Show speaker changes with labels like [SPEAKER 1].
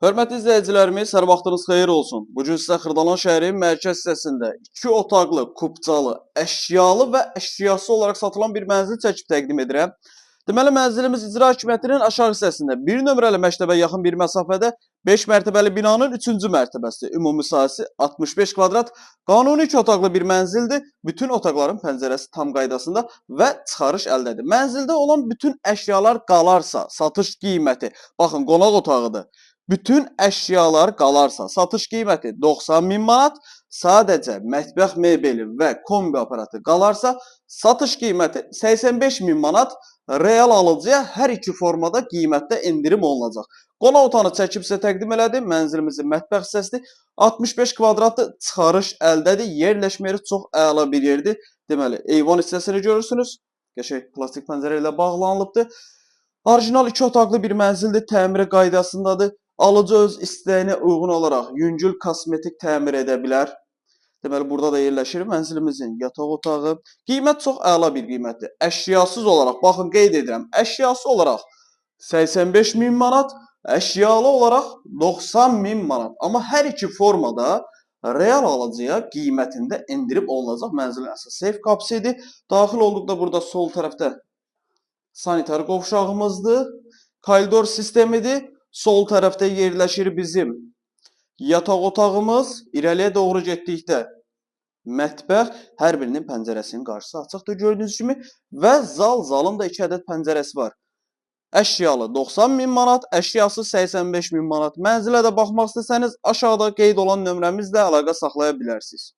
[SPEAKER 1] Hörmətli izləyicilərimiz, hər vaxtınız xeyir olsun. Bu gün sizə Xırdalan şəhərinin mərkəz hissəsində 2 otaqlı, kupçalı, əşyalı və əşyası olaraq satılan bir mənzil çəkib təqdim edirəm. Deməli, mənzilimiz icra hakimiyyətinin aşağı hissəsində 1 nömrəli məktəbə yaxın bir məsafədə 5 mərtəbəli binanın 3-cü mərtəbəsi, ümumi sahəsi 65 kvadrat, qanuni 2 otaqlı bir mənzildir. Bütün otaqların pəncərəsi tam qaydasında və çıxarış əldədir. Mənzildə olan bütün əşyalar qalarsa, satış qiyməti, baxın, qonaq otağıdır. Bütün əşyalar qalarsa, satış qiyməti 90 min manat, sadəcə mətbəx mebeli və kombi aparatı qalarsa, satış qiyməti 85 min manat, real alıcıya hər iki formada qiymətdə endirim olunacaq. Qonaq otağını çəkib sizə təqdim elədim. Mənzilimizin mətbəx hissəsidir. 65 kvadratlı çıxarış əldədir. Yerləşmə yeri çox əla bir yerdir. Deməli, eyvan hissəsini görürsünüz. Qəşəng plastik pəncərə ilə bağlanılıbdır. Orijinal 2 otaqlı bir mənzildir. Təmiri qaydasındadır. Alıcı öz istəyinə uyğun olaraq yüngül kosmetik təmir edə bilər. Deməli, burada da yerləşir mənzilimizin yataq otağı. Qiymət çox əla bir qiymətdir. Əşyasız olaraq, baxın qeyd edirəm, əşyası olaraq 85 min manat, əşyalı olaraq 90 min manat. Amma hər iki formada real alıcıya qiymətində endirim olunacaq. Mənzilin əsas seyf qapısı idi. Daxil olduqda burada sol tərəfdə sanitar qovşağımızdır. Koridor sistemidir. Sol tərəfdə yerləşir bizim yataq otağımız. İrəliyə doğru getdikdə mətbəx, hər birinin pəncərəsinin qarşısı açıqdır gördüyünüz kimi və zal, zalın da 2 ədəd pəncərəsi var. Əşyalı 90 min manat, əşyasız 85 min manat. Mənzilə də baxmaq istəsəniz aşağıda qeyd olan nömrəmizlə əlaqə saxlaya bilərsiniz.